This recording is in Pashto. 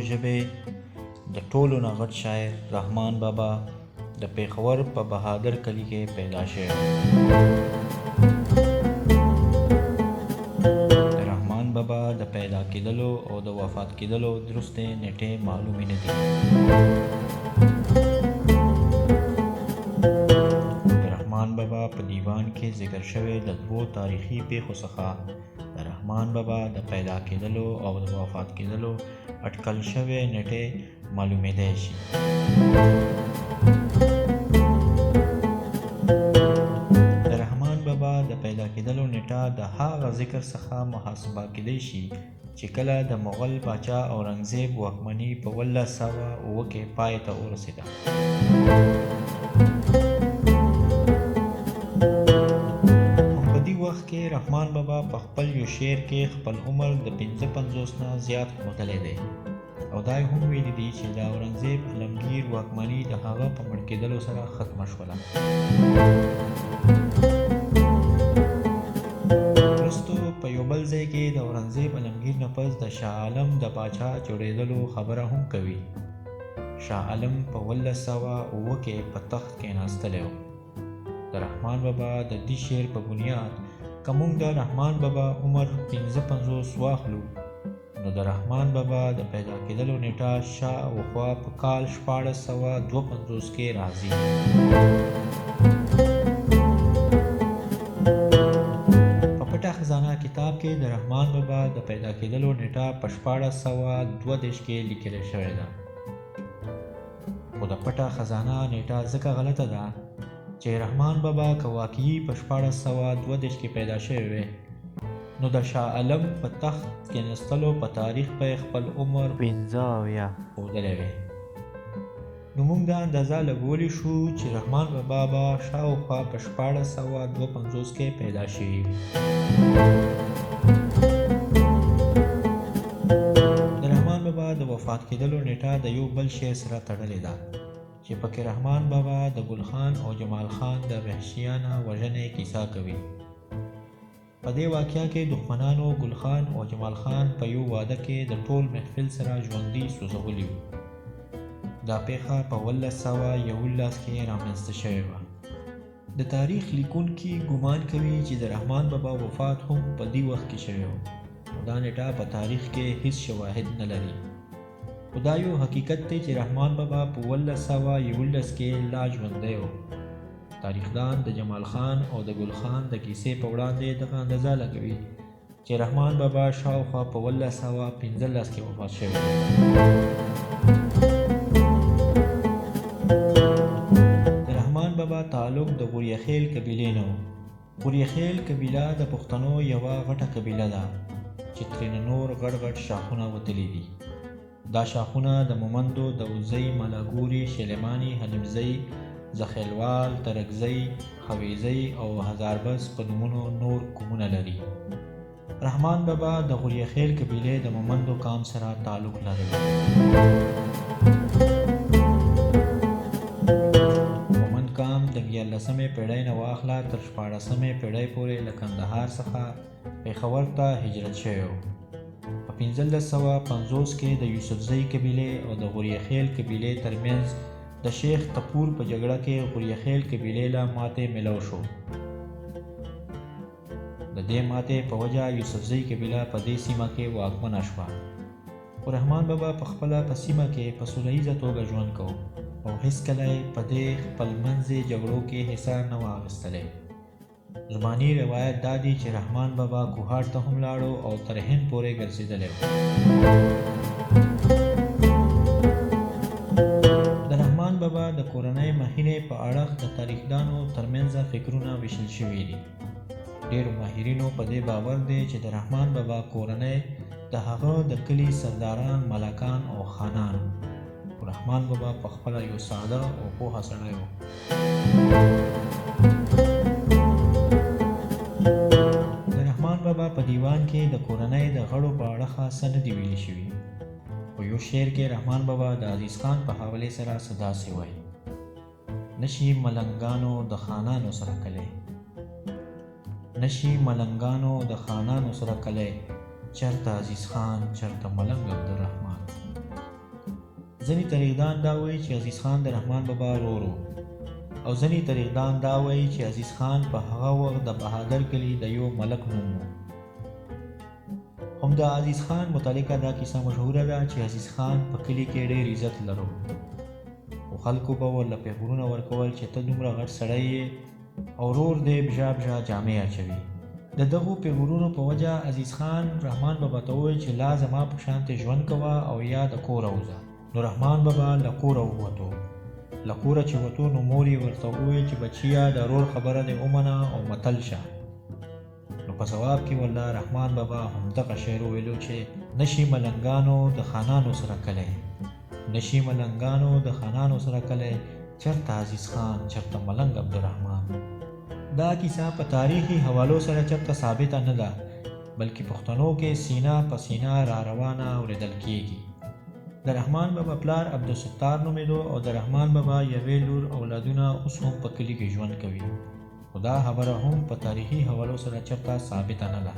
ژبې د ټولو نه غټ شاعر رحمان بابا د پېښور په بهادر کلي کې پیدا شوی. د رحمان بابا د پیدا کېدلو او د وفات کېدلو درستې نېټې معلومې نه دي. د رحمان بابا په دیوان کې ذکر شوې د دوو تاریخي پیښو څخه د رحمان بابا د پیدا کېدلو او د وفات کېدلو اټکل شوې نېټې معلومېدای شي. د رحمان بابا د پیدا کېدلو نېټه د هغه ذکر څخه محاسبه کېدای شي چې کله د مغل پاچا اورنګزیب واکمني په 1707 کې پای ته ورسېده. هم په دې وخت کې رحمان بابا په خپل یو شعر کې خپل عمر د 55 نه زیات ښودلی دی او دا یې هم ویلي دي چې د اورنګزیب عالمګیر واکمني د هغه په مړ کېدلو سره ختمه شوله. وروسته په یو بل ځای کې د اورنګزیب عالمګیر نه پس د شاه عالم د پاچا جوړېدلو خبره هم کوي. شاه عالم په 1707 کې په تخت کېناستلی و. د رحمان بابا د دې شعر په بنیاد که موږ د رحمان بابا عمر 55 واخلو نو د رحمان بابا د پیدا کېدلو نېټه شا او خوا په کال 1652 کې راځي. په پټه خزانه کتاب کې د رحمان بابا د پیدا کېدلو نېټه په 1632 کې لیکل شوې ده، خو د پټه خزانه نېټه ځکه غلطه ده چې رحمان بابا که واقعي په 1632 کې پیدا شوی وی نو د شاه عالم په تخت کېناستلو په تاریخ به یې خپل عمر 75 ښودلی وی. نو موږ دا اندازه لګولی شو چې رحمان بابا به شاوخوا په 1652 کې پیدا شوی وي. د رحمان بابا د وفات کېدلو نېټه د یو بل شعر سره تړلې ده چې پکې رحمان بابا د ګل خان او جمال خان د وحشیانه وژنې کیسه کوي. په دې واقعه کې دښمنانو ګل خان او جمال خان په یو واده کې د ټول محفل سره ژوندي سوځولي وو. دا پیښه په 1711 کې رامنځته شوې وه. د تاریخ لیکونکي ګمان کوي چې د رحمان بابا وفات هم په دې وخت کې شوی و، خو دا نېټه په تاریخ کې هیڅ شواهد نه لري. خو دا یو حقیقت دی چې رحمان بابا په 1711 کې لا ژوندی و. تاریخدان د جمال خان او د ګل خان د کیسې په وړاندې دغه اندازه لګوي چې رحمان بابا شاوخوا په 1715 کې وفات شوی دی. د رحمان بابا تعلق د غوریخیل قبیلې نه و. غوریخیل قبیله د پښتنو یوه غټه قبیله ده چې ترېنه نور غټ غټ شاخونه وتلي دي. دا شاخونه د مومندو، داودزۍ، ملاګوري، شیلماني، حنیفزۍ، زخیلوال، ترکزۍ، خویزۍ او هزاربز په نومونو نور قومونه لري. رحمان بابا د غوریخیل قبیلې د مومندو قام سره تعلق لرلو. مومند قام د 11مې پېړۍ نه واخله تر 16مې پېړۍ پورې له کندهار څخه پېښور ته هجرت شوی و. په 1550 کې د یوسفزۍ قبیلې او د غوریخیل قبیلې ترمنځ د شیخ تپور په جګړه کې غوریخیل قبیلې له ماتې ملو شو. د دې ماتې په وجه یوسفزۍ قبیله په دې سیمه کې واکمنه شوه. خو رحمان بابا په خپله په سیمه کې په سوله ییزه توګه ژوند کوو او هیڅکله یې په دې خپلمنځي جګړو کې حصه نه وه اخیستلې. زباني روایت دا دی چې رحمان بابا کوهاټ ته هم لاړو او تر هند پورې ګرځېدلی و. د رحمان بابا د کورنۍ مخینې په اړخ د تاریخدانو ترمنځ فکرونه ویشل شوي دي. ډېرو ماهرینو په دې باور دی چې د رحمان بابا کورنۍ د هغه د کلي سرداران، ملکان او خانان وو. خو رحمان بابا په خپله یو ساده او پوهه سړی و. د رحمان بابا په دیوان کې د کورنۍ د غړو په اړخه څه نه دي ویل شوي، خو یو شعر کې رحمان بابا د عزیز خان په حوالې سره څه داسې وایي: نشي ملنګانو د خانانو سره کلی، نشي ملنګانو د خانانو سره کلی، چرته عزیز خان چرته ملنګ عبدالرحمن. ځنی تاریخدان دا وایي چې عزیز خان د رحمان بابا ورور و او ځنی تاریخدان دا وایي چې عزیز خان په هغه وخت د بهادر کلي د یو ملک نوم و. هم د عزیز خان متعلقه دا کیسه مشهوره ده چې عزیز خان په کلي کې ډېر عزت لرو، خو خلکو به ورله پیغورونه ورکول چې ته دومره غټ سړی یې او ورور دې بژا بژا جامې اچوي. د دغو پیغورونو په وجه عزیز خان رحمان بابا ته وویل چې لا زما په شانتې ژوند کوه او یا د کوره وځه. نو رحمان بابا له کوره ووتو. له کوره چې وتو نو مور یې ورته وویل چې بچیه د ورور خبره دې ومنه او متل شه. نو په ځواب کې ورله رحمان بابا همدغه شعر وویلو چې نشي ملنګانو د خانانو سره کلی، نشي ملنګانو د خانانو سره کلی، چرته عزیز خان چرته ملنګ عبدالرحمن. دا کیسه په تاریخي حوالو سره چرته ثابته نه ده، بلکې پښتنو کې سینه په سینه را روانه اوریدل کیږي. د رحمان بابا پلار عبدالستار نومېدو او د رحمان بابا یوې لور اولادونه اوس هم په کلي کې ژوند کوي. خو دا خبره هم په تاریخي حوالو سره چرته ثابته نه ده.